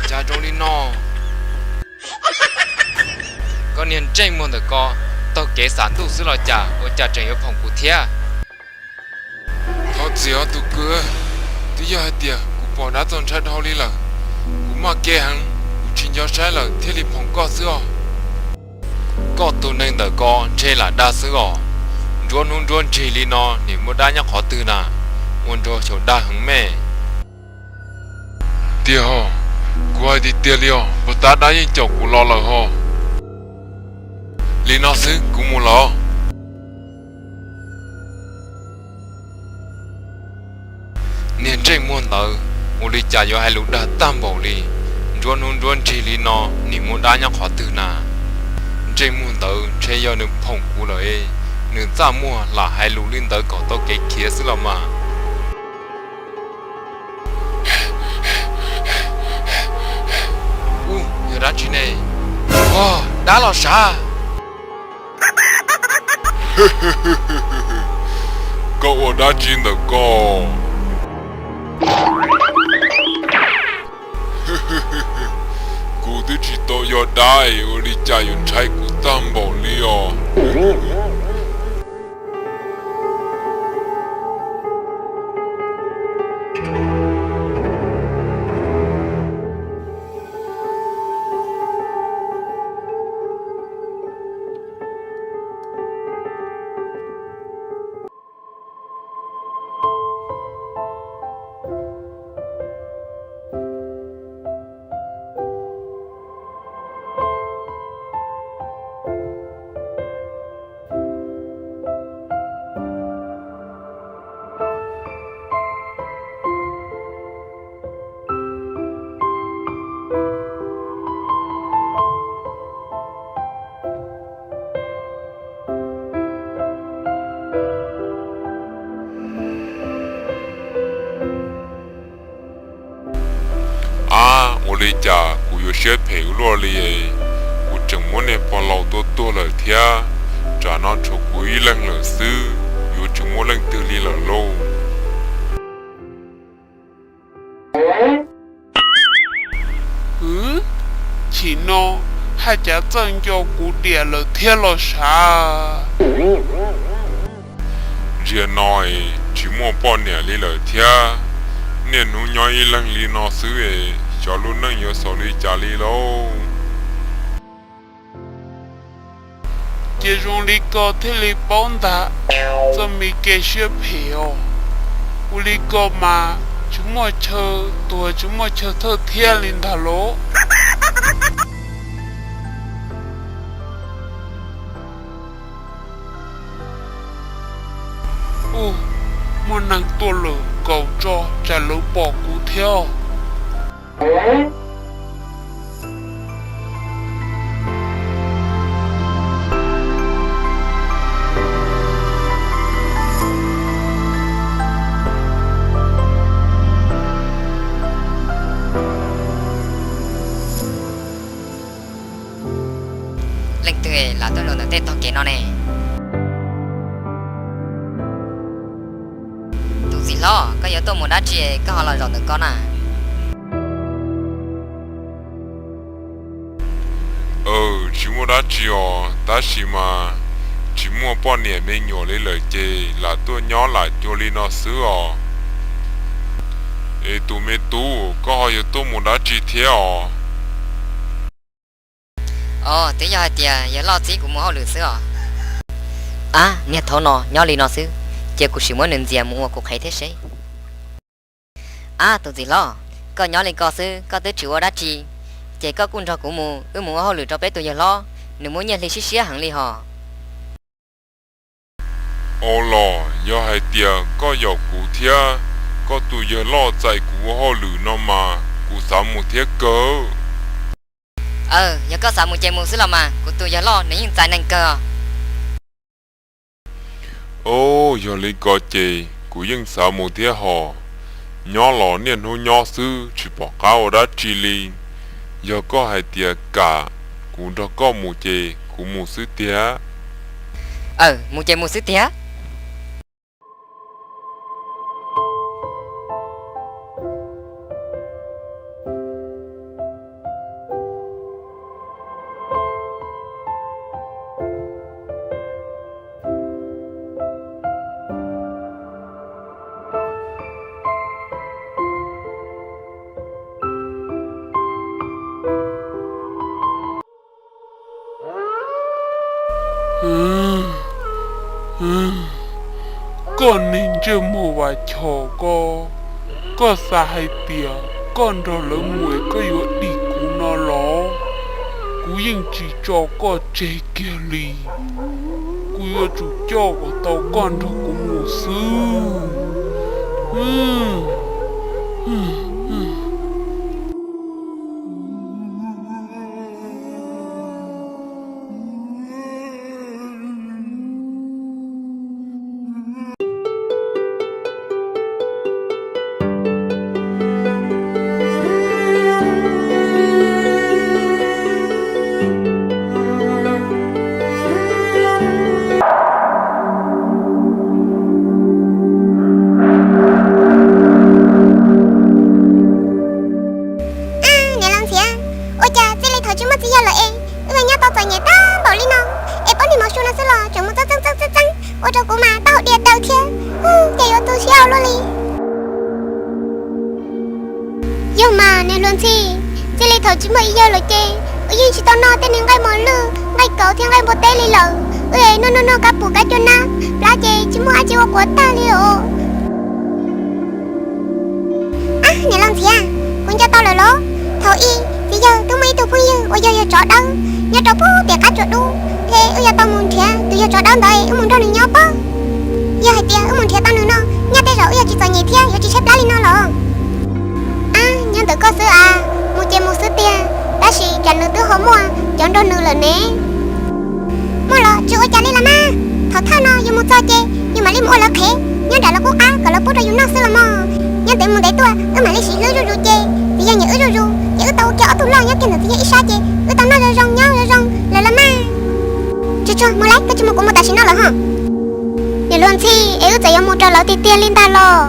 Cas zoo li no? Koj niag ntsej muag ntawm ko, taug kev xam ntuj xwb los cas, ua cas tseem yuav phoom kuv thiab? Thov txim os tus kwv, twb yog hais tias kuv pom dab txaus ntshai dhau li lawm, kuv maj kev heev, kuv tsis nco saib lawm thiaj li phoom koj xwb os. Koj tus neeg ntawm ko ntshe lam dag xwb os. Nruab hnub nruab nrig li no nim muaj dab nyob qhov twg na? Ua nrog xyaum dag heev me. Tiag ho, kuv hais tiag tiag li os, puag ta dab yeej caum kuv los lawm ho. Li no xwb kuv mus los. Niag ntsej muag ntawd, ua li cas yuav hais lus dag tag npaum li? Nruab hnub nruab nrig li no nim muaj dab nyob qhov twg na? Ntsej muag ntawd ntshe yog nws phoom kuv lawm, nws txaj muag lam hais lus li ntawd kom tau kev khiav xwb los mas. Tsis ne, dab los sav. Koj ua dab tsi ntawm koj? Kuv twb tsis tau yog dab es ua li cas yuav ntshai kuv tag npaum li os. Ab, ua li cas kuv yuav siab phem ua luaj li? Kuv tseem muab niag pog laus tua tuag lawm thiab. Tsam no tshuav kuv ib leeg lawm xwb, yuav tsis muaj leej twg li lawm lauj. Hwv, chim no haj cav txawj nco kuv diam lawm thiab los sav. Zaum no es tsis muaj poj niam li lawm thiab, niaj hnub nyob ib leeg li no xwb es xyov lub neej yuav xaus li cas li lauj. Ces zoo li ko thiaj li paub ntag, txoj me kev siab phem os. Ua li ko mas tsis muaj chaw tuag tsis muaj chaw thawj thiab li ntag lauj. Ub, muaj neeg tuaj lawm, kaum tso tsam lawv pom kuv thiab. Leej twg lam tuaj zaum ntawm tej tog kev no ne? Tus txiv hlob, koj yuav tuaj mus dab tsi koj ho los zaum ntawm ko na? Aws, tsis muaj dab tsi os, tab sis mas tsis muaj poj niam me nyuam li lawm ces lam tuaj nyob lam cuag li no xwb os. Es tus me tub, koj ho yuav tuaj mus dab tsi thiab os? Os, twb yog hais tias yawg loj txib kuv mus hauj lwm xwb os. Ab, niag thaud no nyob li no xwb, cia kuv sim muab nws ntxias mus ua kuv qhev thiab seb. Ab, tus txiv hlob, koj nyob li ko xwb koj twb tsis ua dab tsi, ces koj kuj nrog kuv mus, wb mus ua hauj lwm rau peb tus yawg hlob, nws muaj nyiaj hli siab siab heev li hos. Ua los yog hais tias koj yaum kuv thiab koj tus yawg loj txais kuv ua hauj lwm no mas kuv xav mus thiab kawg. Aws, yog koj xav mus ces mus xwb los mas, kuv tus yawg loj nws yeej txais neeg kawg. Os, yog li ko ces kuv yeej xav mus thiab hos. Nyob los niaj hnub nyob xwb tsis pom qab ua dab tsi li. Yog koj hais tias kam kuv nrog koj mus ces kuv mus xwb tiag. Aws, mus ces mus xwb tiag. Koj niag ntsej muag Vam Chom ko, koj xav hais tias koj nrog lawv mus es koj yuav dim kuv no los? Kuv yeej tsis tso koj tseg kiag li. Kuv yuav tsum coj kom tau koj nrog kuv mus xwb. Ua rau kuv mas taub hau diav daws thiab, ces yuav tu siab ua luaj li. Yog mas niam hluas ntxhi, txij li thaum tsis muaj ib yawg lawm ces wb yeej tsis tau noj tej niag nqaij mos lwj, nqaij kauv thiab nqaij npua teb li lawm. Wb noj noj noj kab pum kab cua nab plab ces tsis muaj dab tsi ua quav tag li os. Ab, niam laus ntxhiav, kuv nco tau lawm los. Thaum ub txiv yawg twb muaj ib tug phooj ywg uas yog yawg tsov dawb nyob rau puag tim qab tsuas dub, es wb yuav tau mus nrhiav tus yawg tsov dawb ntawd wb mus nrog nws nyob pob. Yog hais tias wb mus nrhiav tau nws no, nyaj tej zaum wb yuav tsis txom nyem thiab yuav tsis tshaib plab li no los. Ab, nyob ntawm koj xwb as, mus ces mus xwb tiag, tab sis cas nws twb ho muaj cov nrog nws lawm ne. Muaj los tsis ua cas li los mas, thaum thawj no yus mus txog ces yus mam li mus ua lawv qhev nyob nram lawv qub qab kom lawv pub rau yus noj xwb los mog. Nyob ntev mus ntev tuaj wb mam li siv hlwb zuj zus ces txiv yawg nyiam wb zuj zus ces wb tau ua kiag ob tug loj nyob kiag ntawm txiv yawg ib sab ces wb tau noj zoo zoo nyob zoo zoo lawm los mas. Tsuag tsuag mus lauj, koj tsis mus kuv mus tam sim no lawm ho. Niam hluas ntxhi, es wb txawm yuav mus raws lawv tiag tiag li ntag los?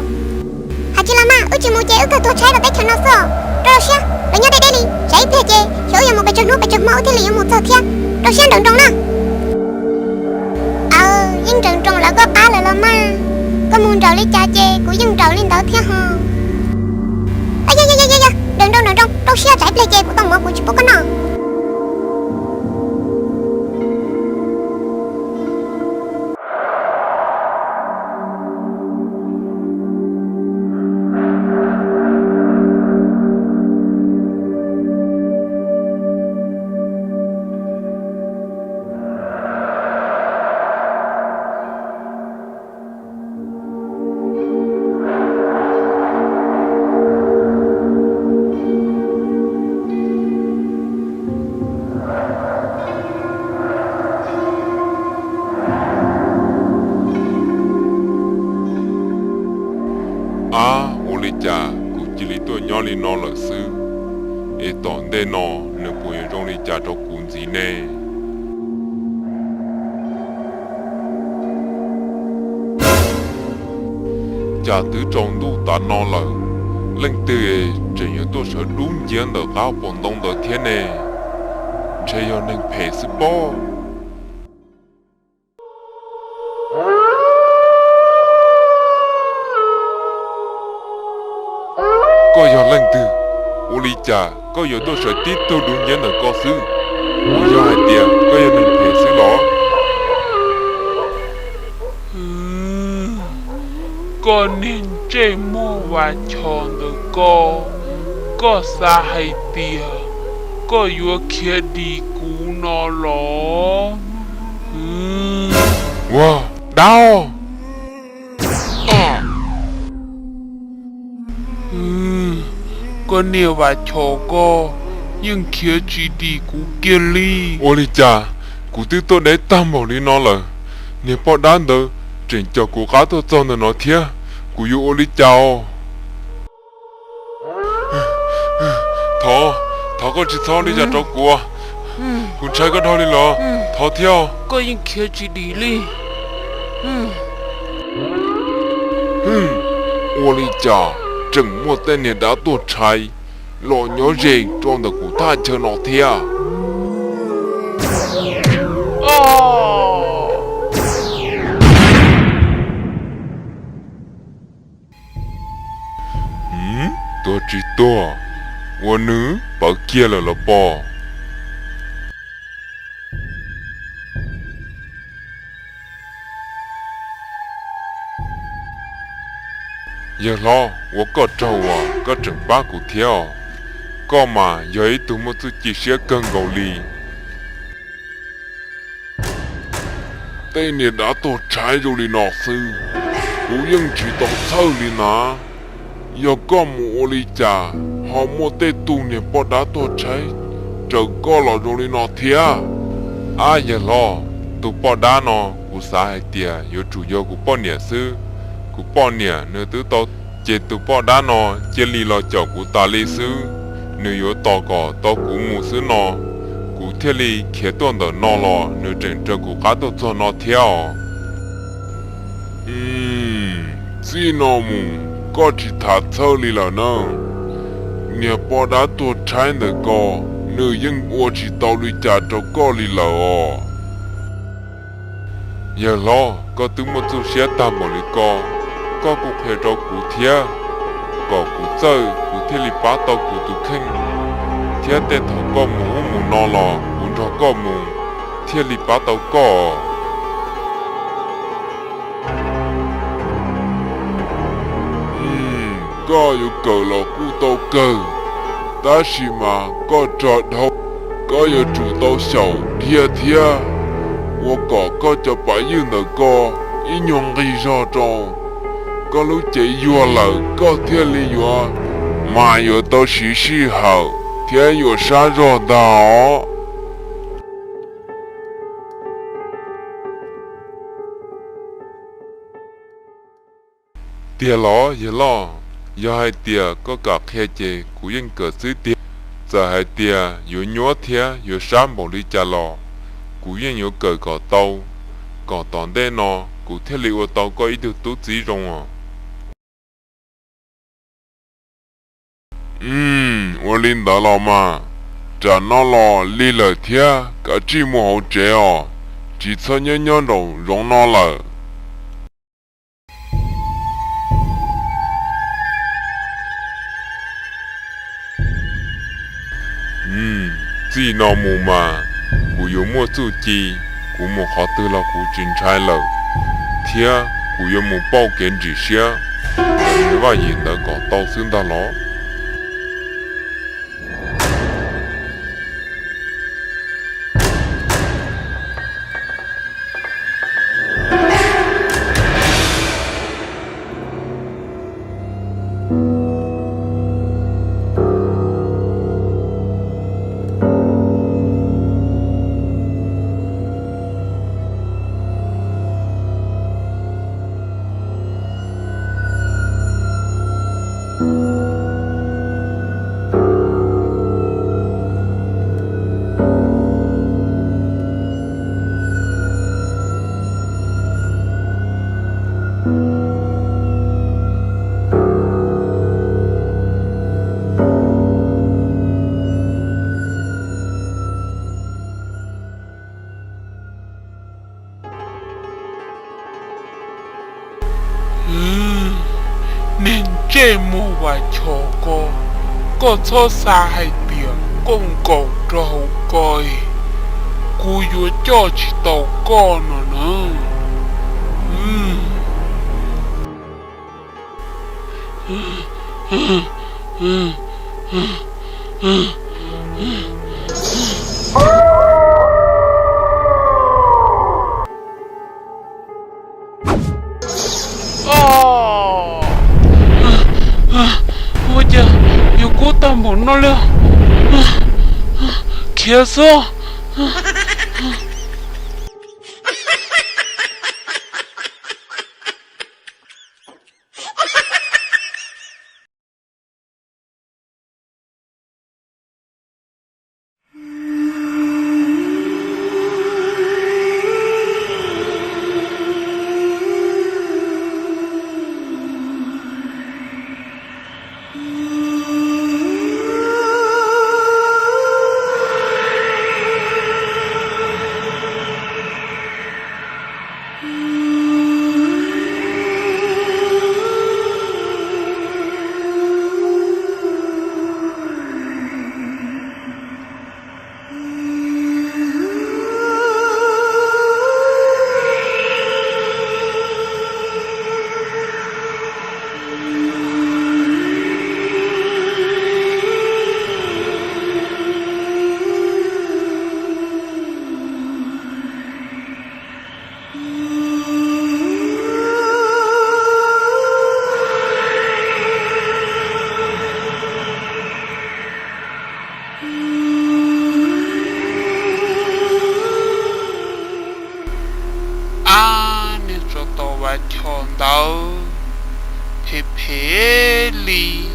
Hais tsis los mas, wb tsis mus ces wb kawg tuag tshaib rau teb chaws no xwb os. Rau rau siab, lawv nyob deb deb li, tsam ib pliag ces xyov wb yuav mus pes tsawg hnub pes tsawg hmo wb thiaj li yuav mus txog thiab. Rau siab nraum nroos na. Aws, yeej nraum nroos lawv koj qab lawm los mas. Koj mus nraum li cas ces kuv yeej nraum li ntawd thiab ho. Yog yog yog yog, nraum nroos nraum nroos, rau siab tsam ib pliag ces kuv tau mov kuv tsis pub koj noj. Ab, ua li cas kuv cia li tuaj nyob li no lawm xwb? Es tom ntej no nws puas yuav zoo li cas rau kuv ntxiv ne? Cas twb tsaus ntuj tas no lawm, leej twg tseem yuav tuaj sawv dub nciab ntawm qab pos ntoo ntawd thiab ne? Ntshe yog neeg phem xwb pob. Koj yog leej twg? Ua li cas koj yuav tuaj sawv tib tug dub nciab ntawm ko xwb? Puas yog hais tias koj yog neeg phem xwb los? Koj niag ntsej muag Vam Chos ntawm ko, koj xav hais tias koj yuav khiav dim kuv no los? Ua dab! Koj niag Vam Chos ko yeej khiav tsis dim kuv kiag li. Ua li cas kuv twb tuaj deb tag npaum li no lawm, niag poj dab ntawd tseem caum kuv qab tuaj txog ntawm no thiab, kuv yuav ua li cas os? Thov, thov koj tsis txhob li cas rau kuv, kuv ntshai koj dhau li los, thov thiab. Koj yeej khiav tsis dim li. Ua li cas tseem muaj tej niag dab tuag tshaib los nyob ze rau ntawm kuv thaj chaw no thiab? Tuag tsis tuag, ua nws pawv kiag lawm los pom. Yawg hlob, ua koj tsaug uas koj tseem pab kuv thiab os. Koj mas yog ib tug muaj txuj ci siab kawg nkaus li. Tej niag dab tuag tshaib zoo li no xwb, kuv yeej tsis tau txhawj li na. Yog koj mus ua li cas ho muaj tej tug niag poj dab tuag tshaib raws koj los zoo li no thiab? Ab yawg hlob, tus poj dab no kuv xav hais tias yuav tsum yog kuv poj niam xwb. Kuv poj niam nws twb tau, ces tus poj dab no cia li los caum kuv tas li xwb. Nws yuav tos kom tau kuv mus xwb no, kuv thiaj li khiav tuaj ntawm no los nws tseem raws kuv qab tuaj txog no thiab os. Txij no mus koj tsis txhob txhawj li lawm na. Niag poj dab tuag tshaib ntawm ko, nws yeej ua tsis tau li cas rau koj li lawm os. Yawg hlob, koj twb muaj txuj siab tag npaum li ko, koj kuj qhia rau kuv thiab, kom kuv txawj kuv thiaj li pab tau kuv tus kheej, thiab tej thaum koj mus ub mus no los kuv nrog koj mus, thiaj li pab tau koj. Koj yuav kawm los kuj tau kawg, tab sis mas koj rog dhau, koj yuav tsum tau xyaum dhia thiab, ua kom koj cov pas ywj ntawm ko ib nyuag nqig zog rau koj lub cev yuag lawm koj thiaj li yuav, mas yuav tau siv sij hawm thiab yuav sab zog ntag os. Tiag los yawg loj? Yog hais tias koj kam qhia ces kuv yeej kawm xwb tiag. Txawm hais tias yuav nyuab thiab yuav sab npaum li cas los kuv yeej yuav kawm kom tau, kom tom ntej no kuv thiaj li ua tau koj ib tug tub txib zoo os. Ua li ntawd los mas, tsam no los lig lawm thiab, kav tsij mus hauv tsev os, tsis txhob nyob nyob nraum zoov no lawm. Txij no mus mas kuv yuav muaj txuj ci, kuv mus qhov twg los kuv tsis ntshai lawm, thiab kuv yuav mus pauj kev ntsim siab ntawm niag Vaj Yim ntawd kom tau xwb ntag los. Niag ntsej muag Vam Chom ko, koj txhob xav hais tias koj nkaum rau hauv ko, kuv yuav coj tsis tau koj no na. Ua cas yuav kub tag npaum no li? Khiav xwb. Ab, niag tsov tom Vam Chom ntawd phem phem li.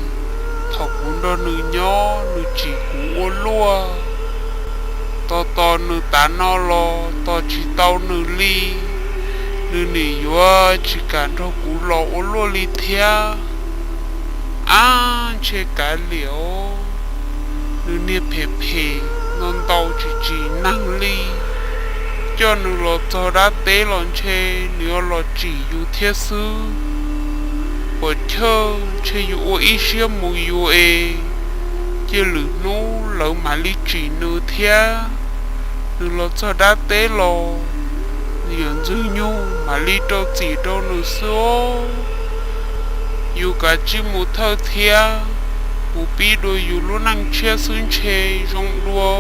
Thaum kuv nrog nws nyob nws tsim kuv ua luaj, tos tos nws tav no los tos tsis tau nws li, nws nim yuav tsis kam nrog kuv los ua luaj li thiab. Ab, ntshe kav liam os, nws niag phem phem no ntau tsis tsim neeg li. coj nws los txog dab teb los ntshe nws yuav los tsim yus thiab xwb. Puas chawj ntshe yus ua ib siab mus yuav es cia lwm hnub lawv mam li tsim nws thiab. Nws los txog dab teb los, nws yawm Ntxwg Nyug mam li rau txim rau nws xwb os. Yus kav tsij mus thawj thiab, mus pib dua yus lub neej tshiab xwb ntshe zoo dua.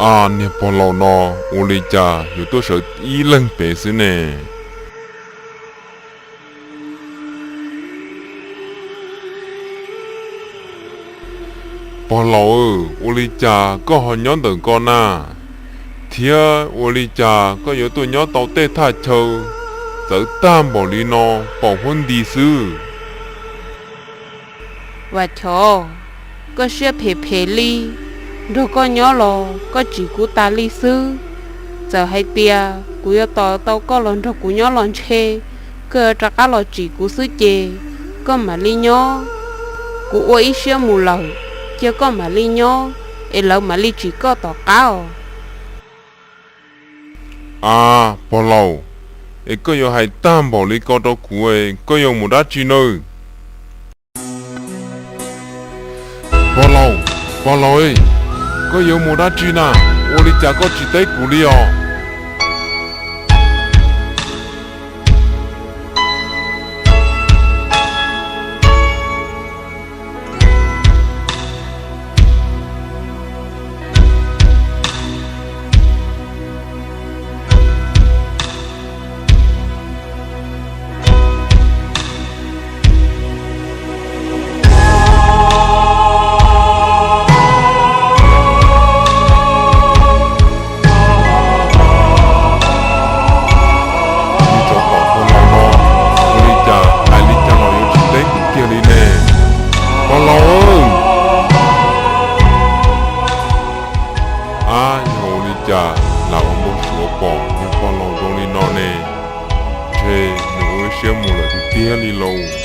A, niag pog laus no ua li cas yuav tuaj sawv ib leeg pem xwb ne? Pog laus, ua li cas koj ho nyob ntawm ko na? Thiab ua li cas koj yuav tuaj nyob tau tej thaj chaw txawv tag npaum li no, paum huab nti xwb? Vam Chov, koj siab phem phem li, nrog koj nyob los koj tsim kuv tas li xwb. Txawm hais tias kuv yuav tos tau koj los nrog kuv nyob los ntshe koj yuav rov qab los tsim kuv xwb ces koj mam li nyob. Kuv ua ib siab mus lawm, cia koj mam li nyob es lawv mam li tsim koj tom qab os. A, pog laus, es koj yuav hais tag npaum li ko rau kuv, koj yuav mus dab tsi nawb? Pog laus, pog laus, koj yuav mus dab tsi na? Ua li cas koj tsis teb kuv li os? Niag tsov tom pog laus no, ua li cas hais li cas los yuav tsis teb kuv kiag li ne? Pog laus, ab, yog ua li cas lam ua npau suav pom niag pog laus zoo li no ne? Ntshe nws ua ib siab mus lawm tiag tiag li lauj.